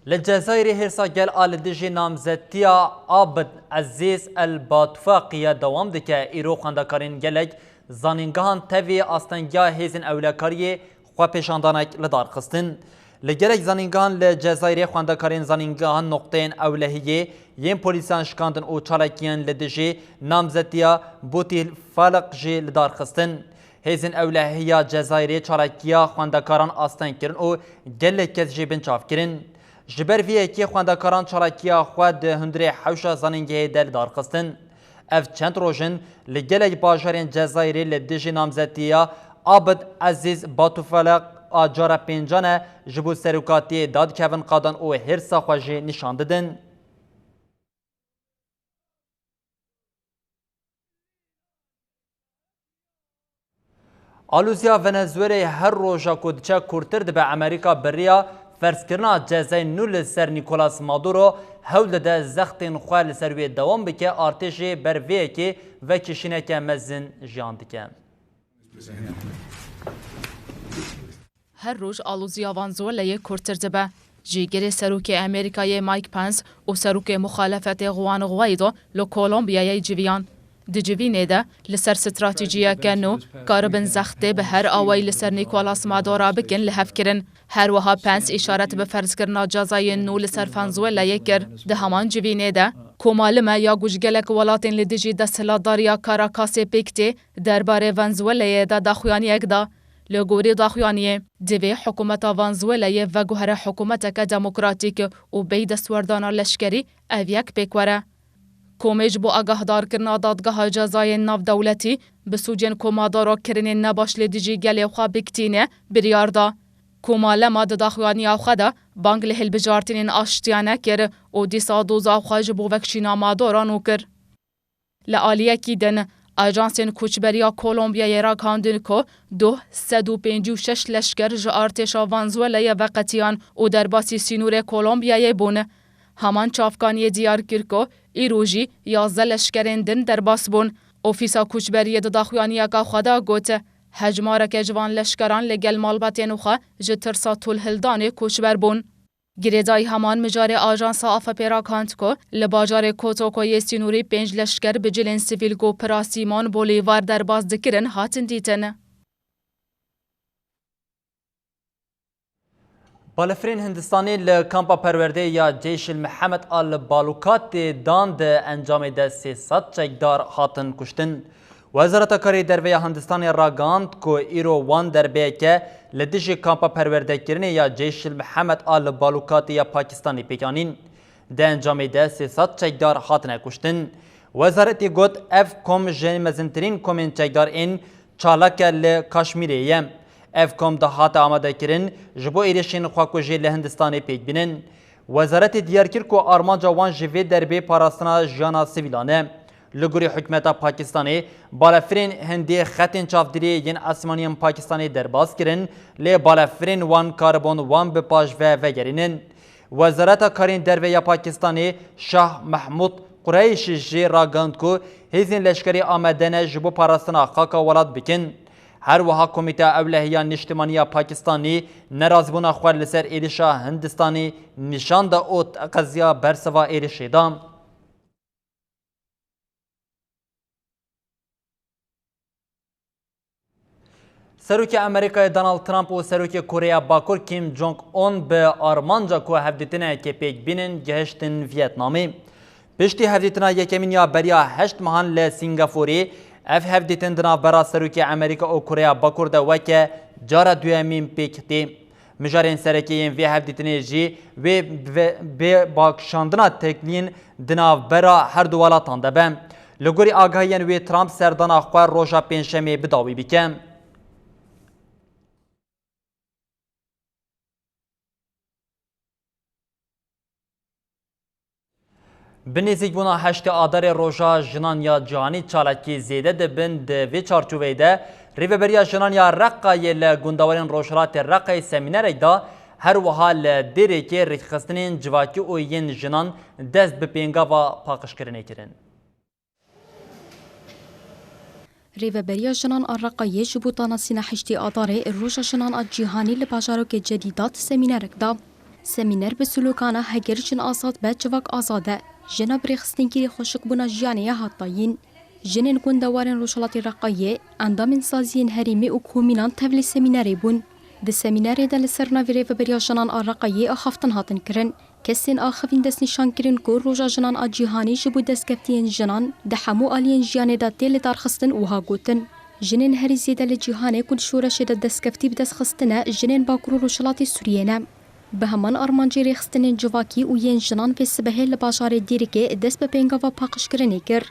Li Cezayirê hêrsa gel a li dijî namzetiya Abid Ezîz El Batufaqiye dewam dike. Îro xwendekarên gelek zanîngehan tevî astengiya hêzên ewlekariyê xwepêşandanek li dar xistin. Li gelek zanîngehan li Cezayirê xwendekarên zanîngehan noqteyên ewlehiyê yên polîsan şikandin û çalakiyên li dijî namzetiya Butîl Faliq jî li dar xistin. Hêzên ewlehiya Cezayirê çalakiya xwendekaran asteng kirin û gelek kes jî binçav kirin. Ji ber vê yekê xwendekaran çalakiya xwe di hundirê hewşa zanîngehê de li dar xistin. Ev çend roj in li gelek bajarên Cezayirê li dijî namzetiya Abid Ezîz Batufeleq a cara pêncan e ji bo serokatiyê dadikevin qadan û hêrsa xwe jî nîşan didin. Alûziya Venezueleyê her roja ku diçe kûrtir dibe. Amerîka bi riya ferzkirina cezayên nû li ser Nicolas Maduro hewl dide zextên xwe li ser wê dewam bike, artêş jî ber vê yekê vekişîneke mezin jiyan dike. Her roj alûziya Venezueleyê kûrtir dibe. Cîgirê serokê Amerîkayê Mike Pence û serokê muxalefetê Juan Guaido li Kolombiyayê civiyan. Di civînê de li ser stratejiyeke nû karibin zextê bi her awayî li ser Nicolas Maduro bikin li hev kirin. Her wiha Pence îşaret bi ferzkirina cezayên nû li ser Venezuelayê kir. Di heman civînê de, komalime ya ku ji gelek welatên li dijî desthilatdariya Caracasê pêk tê, derbarê Venezuelayê de daxuyaniyek da. Li gorî daxuyaniyê, divê hikûmeta Venezuelayê veguhere hikûmeteke demokratîk û bêyî destwerdana leşkerî ev yek pêk were. Komê ji bo agahdarkirina dadgeha cezayên navdewletî bi sûcên ku Maduro kirinên nebaş li dijî gelê xwe bikitîne, biryar da. Komalema di daxuyaniya xwe de bang li hilbijartinên aştiyane kir û dîsa doza xwe ji bo vekişîna Maduro nû kir. Li aliyekî din, ajansên koçberiya Kolombiyayê ragihandin ku duh sed û pêncî û şeş leşker ji artêşa Venezuelayê veqetiyan û derbasî sînorê Kolombiyayê bûn. Heman çavkaniyê diyar kir ku îro jî yazdeh leşkerên din derbas bûn. Ofîsa Koçberiyê di daxuyaniyeka xwe de got, Hejmareke ji van leşkeran li gel malbatên xwe ji tirsa tûlhildanê koçber bûn. Girêdayî heman mijarê ajansa A F P ragihand ku li bajarê Kotoko yê sînorî pênc leşker bi cilên sivîl ku pirasîman bolîvar derbas dikirin hatin dîtin. Balefirên Hindistanê li kampa perwerdeyê ya Ceyşil Mihemed Al Balûkatê dan di encamê de sê sed çekdar hatin kuştin. Wezareta Karê Derve ya Hindistanê ragihand ku îro wan derbeyeke li dijî kampa perwerdekirinê ya Ceyşil Mihemed Al Balûkatê ya Pakistanê pêk anîn. Di encamê de sê sed çekdar hatine kuştin. Wezaretê got, ev kom ji mezintirîn komên çekdar ên çalake li Kaşmîrê ye. Ev kom dihate amadekirin ji bo êrişên xwekujê li Hindistanê pêk bînin. Wezaretê diyar kir ku armanca wan ji vê derbê parastina jiyana sivîlan e. Li gorî hikûmeta Pakistanê, balefirên Hindê xetên çavdîriyê yên esmanî yên Pakistanê derbas kirin, lê balefirên wan karibûn wan bi paş ve vegerînin. Wezareta Karên Derve ya Pakistanê Şah Mehmûd Qureyşî jî ragihand ku hêzên leşkerî amade ne ji bo parastina xaka welat bikin. Her wiha Komîteya Ewlehiya Niştimanî ya Pakistanî nerazîbûna xwe li ser êrişa Hindistanê nîşan da û teqeziya bersiva êrişê da. Serokê Amerîkayê Donald Trump û Serokê Koreya Bakur Kim Jong Un bi armanca ku hevdîtinekê pêk bînin gihiştin Vietnamê. Piştî hevdîtina yekemîn ya beriya heşt mehan li Sîngaforê, ev hevdîtin di navbera Serokê Amerîka û Koreya Bakur de weke cara duyemîn pêk tê. Mijarên sereke yên vê hevdîtinê jî wê bi, bê bakşandina teklîn di navbera her du welatan de be. Li gorî agahiyên wê Trump serdana xwe roja Pêncşemê bi dawî bike. Bi nêzîkbûna heştê Adarê Roja Jinan ya Cîhanî çalakî zêde dibin. Di vê çarçoveyê de Rêveberiya Jinan ya Reqayê li gundewarên rojhilatê Reqayê semînerek da, her wiha li Dêrikê rêkxistinên civakî û yên jinan dest bi pêngava paqijkirinê kirin. Rêveberiya Jinan a Reqayê ji bo danasîna heştê Adarê Roja Jinan a Cîhanî li bajarokê Cedîdat semînerek da. Semîner bi slogana Heger jin azad be, civak azad e, jina bi rêxistinkirî xweşikbûna jiyanê ya hat dayîn. Jinên gundewarên Rojhilatê Reqayê, endamên saziyên herêmê û komînan tevlî semînerê bûn. Di semînerê de li ser navê Rêveberiya Jinan a Reqayê axaftin hatin kirin. Kesên axivîn destnîşan kirin ku Roja Jinan a Cîhanî ji bo destkeftiyên jinan di hemû aliyên jiyanê de tê lidarxistin û wiha gotin, jinên herî zêde li cîhanê ku di şoreşê de destkeftî bi dest xistine, jinên Bakur û Rojhilatê Sûriyê ne. Bi heman armancê rêxistinên civakî û yên jinan vê sibehê li bajarê Dêrikê dest bi pêngava paqijkirinê kir.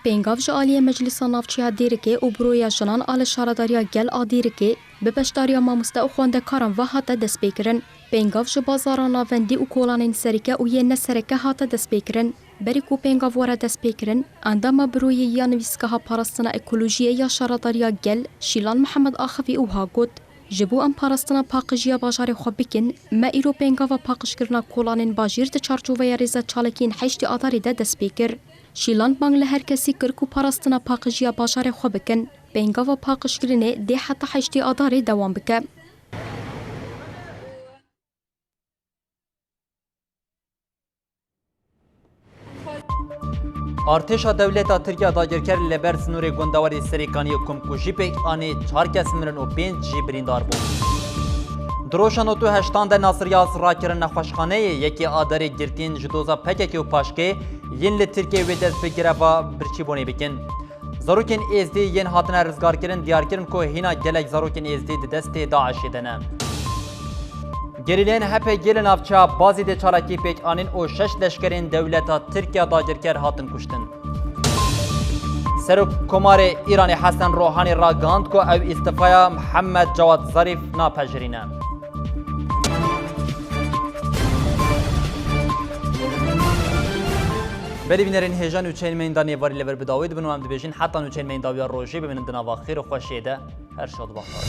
Pêngav ji aliyê Meclisa Navçeya Dêrikê û Buroya Jinan a li Şaredariya Gel a Dêrikê bi beşdariya mamoste û xwendekaran ve hate destpêkirin. Pêngav ji bazara navendî û kolanên sereke û yên nesereke hate destpêkirin. Berî ku pêngav were destpêkirin, endama Buroyê ya Nivîsgeha Parastina Ekolojiyê ya Şaredariya Gel, Şîlan Mihemed axivî û wiha got, Ji bo em parastina paqijiya bajarê xwe bikin, me îro pêngava paqijkirina kolanên bajêr di çarçoveya rêza çalakiyên heştê Adarê de dest pê kir. Şîlan bang li her kesî kir ku parastina paqijiya bajarê xwe bikin. Pêngava paqijkirinê dê heta heştê Adarê dewam bike. Artêşa dewleta Tirkiya dagirker li ber sînorê gundewarê Serêkaniyê komkujî pêk anî, çar kes mirin û pênc jî birîndar bûn. Di roja nod û heştan de Nasir Yaz rakirin nexweşxaneyê, yekê Adarê girtiyên ji doza P K K û paşkê yên li Tirkiyeyê wê dest bi greva birçîbûnê bikin. Zarokên Êzdî yên hatine rizgarkirin diyar kirin ku hîna gelek zarokên Êzdî di destê DAIŞê de ne. Gerîleyên H P G li navçeya Bazîdê çalakî pêk anîn û şeş leşkerên dewleta Tirkiya dagirker hatin kuştin. Serokkomarê Îranê Hesen Rohanî ragihand ku ew îstifaya Mihemed Cewad Zarîf napejirîne. Belê bînerên hêja, nûçeyên me yên da nêvarî li vir bi dawî dibin û em dibêjin heta nûçeyên me yên dawiya rojê bimînin di nava xêr û xweşiyê de. Her şad û bextewar.